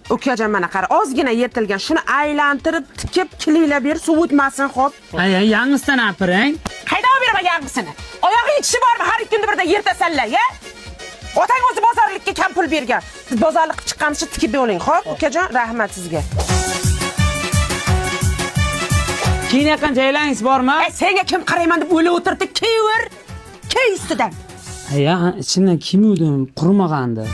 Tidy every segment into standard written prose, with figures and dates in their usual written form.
Ukajon, mana qara, ozgina yirtilgan. Shuni aylantirib, tikib, kiliylab ber, suv o'tmasin, xo'p. Aya, yangisidan apiring. Qaydan olib beraman yangisini? Oyog'ing tishi bormi? Har ikki kunda birda yirtasanlar, ya? Otang o'zi bozorlikka kam pul bergan. Siz bozorlik qilib chiqqancha tikib bering, xo'p? Ukajon, rahmat sizga. Keyin yaqin jaylangiz bormi? Ay, senga kim qarayman deb o'ylab o'tirdi, kiyaver. Kiy ustidan. Aya, ichimdan kiymuvdim, qurmagandi.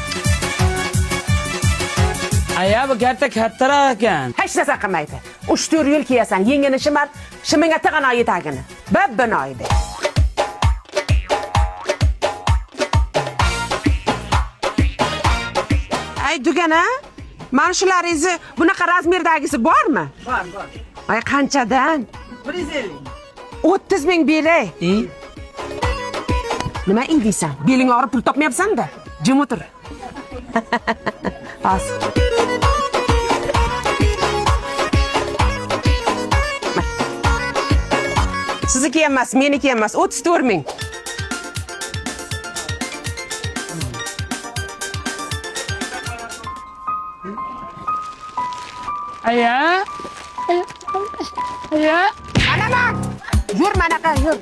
Aya, bu karta kattaroq ekan. Hech narsa qilmaydi. 3-4 yil kiyasan, yengini shimar, shimingga tig'anoyi tagini. Babbinoydi. Ay, dugana, mana shularingizni bunaqa razmerdagisi bormi? Bor, bor. Ay, qanchadan? 150. 30 ming beray. E? Nima indiysan? Beling og'rib pul topmayapsan-da. Jim o'tir. Bas. Sizniki emas, meniki emas. 34 ming. Aya. Aya. Mana yur, manaqa yur.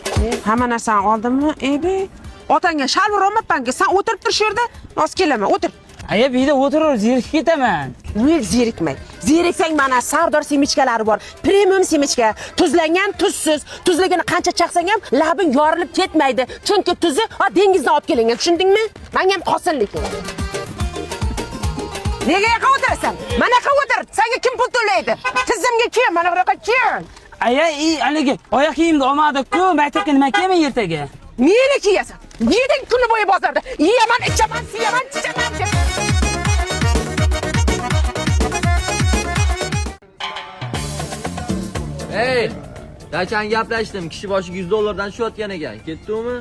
Hamma narsani oldimmi? Ey, otangga shalvor olmabmanki, sen o'tirib tur shu yerda. Hozir kelaman, o'tir. Aya, bu yerda o'tirib zerikib ketaman. Yo'q, zerikmang. Zeriksang mana Sardor semichkalari bor. Premium semichka, tuzlangan, tuzsiz. Tuzligini qancha chaqsang ham labing yorilib ketmaydi. Chunki tuzi dengizdan olib kelingan, tushundingmi? Menga ham qolsin lekin. Nega yoqqa o'tirasan? Mana yoqqa o'tir. Senga kim pul to'laydi? Tizimga kim? Mana bu yoqqa kim? Aya, haligi oyoq kiyimni olmadik-ku, maktabga nima kiyaman ertaga? Meni kiyasan. Yeding kuni bo'yi bozorda. Yeyaman, ichaman, siyaman, chichaman deb. Ey, dachan gaplashdim. Kishi boshiga 100 dollardan tushayotgan ekan. Ketdimi?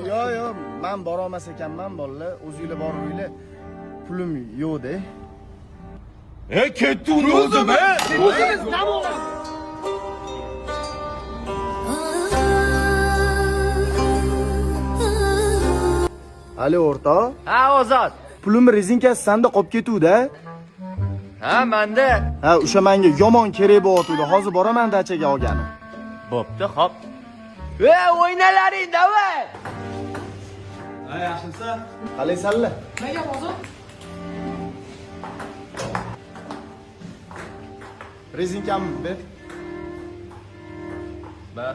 Yo'q, yo'q, men borolmas ekanman, bolalar, o'zinglar boringlar. Pulim yo'q-da. E ketdi o'zim, e? Ali o'rtoq, Ha, Ozod. pulim rezinkasi sanda qolib ketuvdi. Ha, menda. Ha, o'sha menga yomon kerak bo'lyotgandi. Hozir boraman dachaga olgani. Bo'pti, hop. Ey, o'ynalaring, davay. Qalaysanlar? Rezinkamni ber. Ba.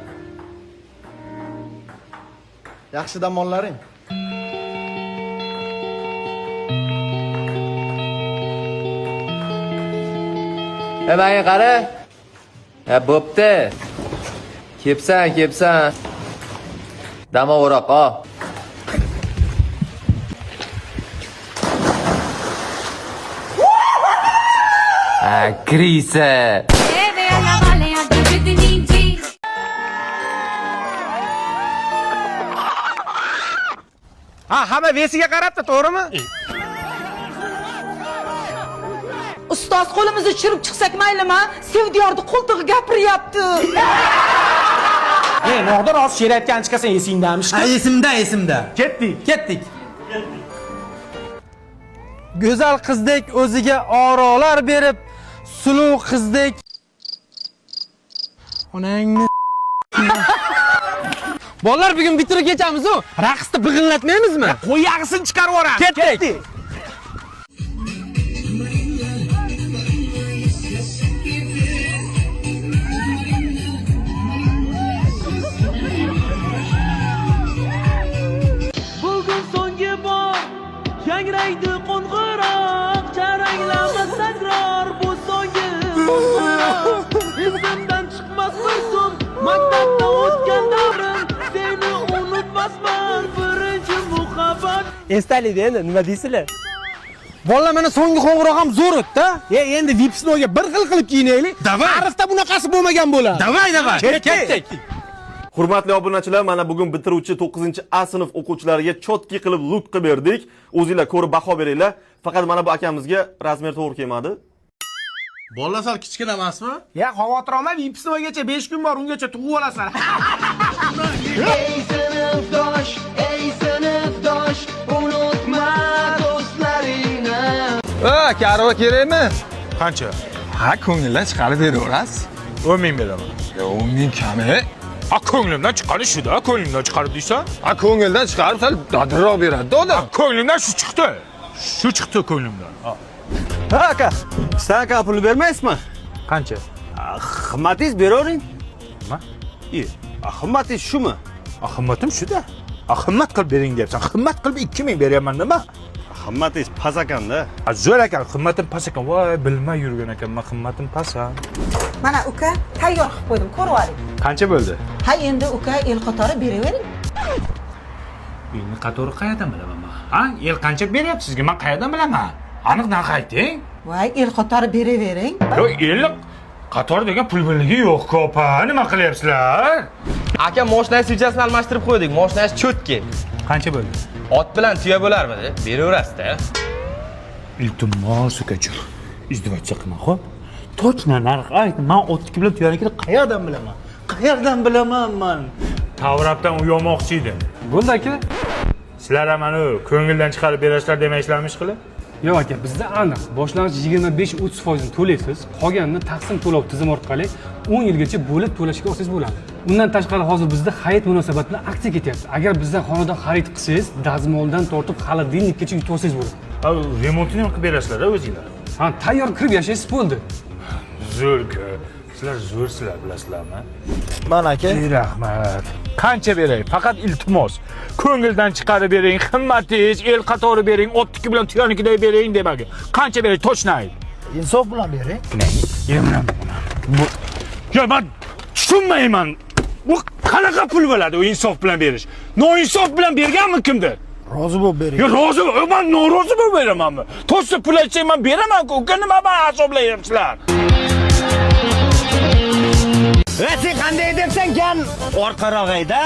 Yaxshi dam ollaring. E, menga qara. Ha, bo'pti. Kepsan, kepsan. Dam o'roq, ol. Ha, krisa. Ha, hamma vesiga qarabdi, to'g'rimi? Ustoz, qo'limizni tushirib chiqsak maylimi? Sevdiyorni qo'ltig'i gapiryapti. Ey, Nodir, hozir she'r aytgan chiqasan, esingdami? Ha, esimda, esimda. Ketdik. Ketdik. Go'zal qizdek o'ziga orolar berib, suluv qizdek onangni. Bolalar, bugun bitirib kechamiz-u, raqsni big'illatmaymizmi? Qo'y yag'isini chiqarib yuboramiz. Ketdik. Bugun so'nggi bor yangraydi qo'ng'iroq, jaranglama takror bu so'nggi qo'ng'iroq. Esimdan chiqmas bir zum maktabda o'tgan davrim, seni unutmasman birinchi muhabbat. Esdalikda endi nima deysizlar? Bolalar, mana so'nggi qo'ng'iroq ham zo'r o'tdi. E, endi vipsnoga bir xil qilib kiyinaylik. Davay. Tarixda bunaqasi bo'lmagan bo'ladi. Davay, davay. Ketdik. Hurmatli obunachilar, mana bugun bitiruvchi 9-A sinf o'quvchilariga chotki qilib look qilib berdik. O'zinglar ko'rib baho beringlar. Faqat mana bu akamizga razmer to'g'ri kelmadi. Bolalar sal kichkina emasmi? Ya, xavotir olma, vipsnogacha 5 kun bor, ungacha tug'ib olasan. Ey sinfdosh, ey sinfdosh, unutma do'stlaringni. Ha, karva kerakmi? Qancha? Ha, ko'ngildan chiqarib beraverasiz. 10 ming beraman. Yo, 10 ming kam. Ha, ko'nglimdan chiqqani shu-da, ko'nglimdan chiqarib deysan? Ha, ko'ngildan chiqarib sal dadilroq beradi odam. Ko'nglimdan shu chiqdi. Shu chiqdi ko'nglimdan. Ha aka, stanka puli bermaysizmi? Qancha? Qimmatingiz beravering. Nima? Qimmatingiz shumi? Qimmatim shu-da. Qimmat qilib bering deyapsan. Qimmat qilib 2000 beryapman nima? Qimmatingiz past ekanda. Zo'r ekan, qimmatim past ekan. Voy, bilmay yurgan ekanman, qimmatim past. Mana uka, tayyor qilib qo'ydim, ko'rib oling. Qancha bo'ldi? Ha, endi uka el qatori beravering. Elni qatori qayerdan bilaman man? Ha, el qancha beryapti sizga? Men qayerdan bilaman? Aniq narx ayting. Voy, el qatori beravering. Yo'q, elni qatori degan pul birligi yo'q-ku, opa. Nima qilyapsizlar? Aka, moshinani svechasini almashtirib qo'ydik. Moshinasi cho'tki. Qancha bo'ldi? Ot bilan tuya bo'larmidi? Beraverasiz-da. Iltimos, ukajon. Издеваться qilma, xo'p? Точно narx ayt. Men otniki bilan tuyanikini qayerdan bilaman? Qayerdan bilaman man? Tavrabdan uyamoqchi edim. Bo'ldi aka. Sizlar ham mana ko'ngildan chiqarib berasizlar demaysizlarmi ish qilib? Yo'q aka, bizda aniq boshlang'ich 25-30% to'laysiz, qolganini taqsim to'lov tizimi orqali 10 yilgacha bo'lib to'lashga olsangiz bo'ladi. Undan tashqari hozir bizda hayit munosabati bilan aksiya ketyapti. Agar bizdan xonadon xarid qilsangiz, dazmoldan tortib холодильник kacha yutib olsangiz bo'ladi. Ha, remontini ham qilib berasizlar o'zinglar. Ha, tayyor kirib yashaysiz bo'ldi. Zo'r-ku. Sizlar zo'rsizlar, bilasizlarmi? Mana aka. Rahmat. Qancha beray? Faqat iltimos. Ko'ngildan chiqarib bering, qimmatingiz, el qatori bering, otniki bilan tuyanikiday bering demagi. Qancha beray? Точно ayt. Insof bilan bering. Bu Ya men tushunmayman. Bu qanaqa pul bo'ladi u insof bilan berish? Noinsof bilan berganmi kimdir? Rozi bo'lib bering. Yo, rozi, men norozi bo'lib beramanmi? To'sa pul aytsang men beraman-ku. Uka, nima man azoblayapsizlar? Sen qanday debsan gan orqaroq hayda.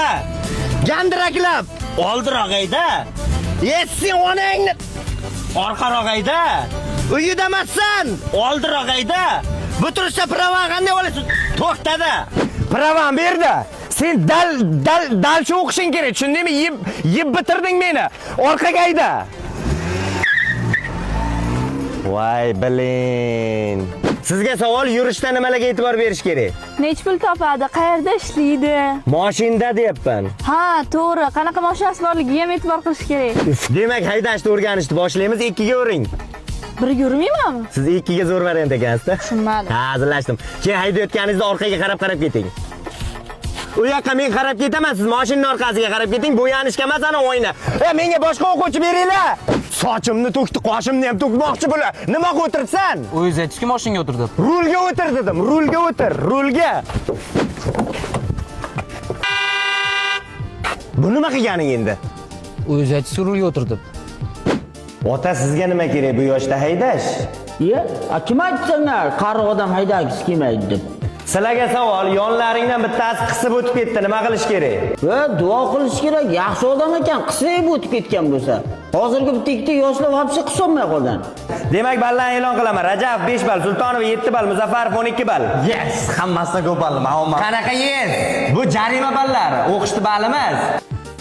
Gandiraklab oldiroq hayda. Sen onangni orqaroq hayda. Uyida emassan, oldiroq hayda. Bu turishda права qanday olasan? To'xtada. Права m berdi. Sen dal dal dalchi o'qishing kerak, tushundingmi? Yeb yeb bitirding meni. Orqaga hayda. Voy, блин. Sizga savol, yurishda nimalarga e'tibor berish kerak? Nechi pul topadi, qayerda ishlaydi? Mashinada deyapman. Ha, to'g'ri. Qanaqa mashinasi borligiga ham e'tibor qilish kerak. Demak, haydashni o'rganishni boshlaymiz. Ikkiga uring. Birga urmaymanmi? Siz ikkiga zo'r variant ekansizda. Tushunmadim. Ha, hazillashdim. Keyin haydayotganingizda orqaga qarab-qarab keting. U yoqqa men qarab ketaman, siz mashinaning orqasiga qarab keting, bo'yanishga emas, ana oyna. E, menga boshqa o'quvchi beringlar. Sochimni to'kdi, qoshimni ham to'kmoqchi bular. Nima qilib o'tiribsan? O'zingiz aytdingizki, mashinaga o'tir deb. Rulga o'tir dedim, rulga o'tir, rulga. Bu nima qilganing endi? O'zingiz aytdingiz, rulga o'tir deb. Ota, sizga nima kerak bu yoshda haydash? Iya, kim aytdi senga qari odam haydagisi kelmaydi deb? Sizlarga savol, yonlaringdan bittasi qisib o'tib ketdi, nima qilish kerak? Va duo qilish kerak, yaxshi odam ekan, qisib o'tib ketgan bo'lsa. Hozirgi bitta ikkita yoshlar вообще qisolmay qolgan. Demak, ballarni e'lon qilaman. Rajabov 5 ball, Sultonova 7 ball, Muzaffarov 12 ball. Yes, hammasidan ko'p balli. Qanaqa yes? Bu jarima ballari, o'qishni bali emas.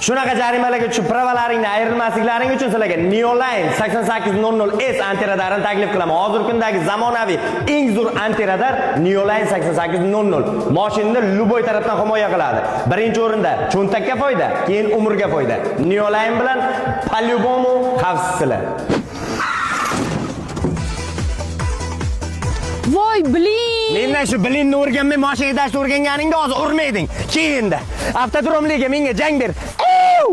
Shunaqa jarimalarga tushib права laringni ayrilmasliklaring uchun sizlarga Neoline 8800S antiradarini taklif qilaman. Hozirgi kundagi zamonaviy eng zo'r antiradar Neoline 8800. Mashinani любой tarafdan himoya qiladi. Birinchi o'rinda cho'ntakka foyda, keyin umrga foyda. Neoline bilan по-любому xavfsizlar. Voy, блин! Mendan shu блин ni o'rganmay mashina haydashni o'rganganingda hozir urmayding. Keyin endi avtodromliga menga jang ber. Au!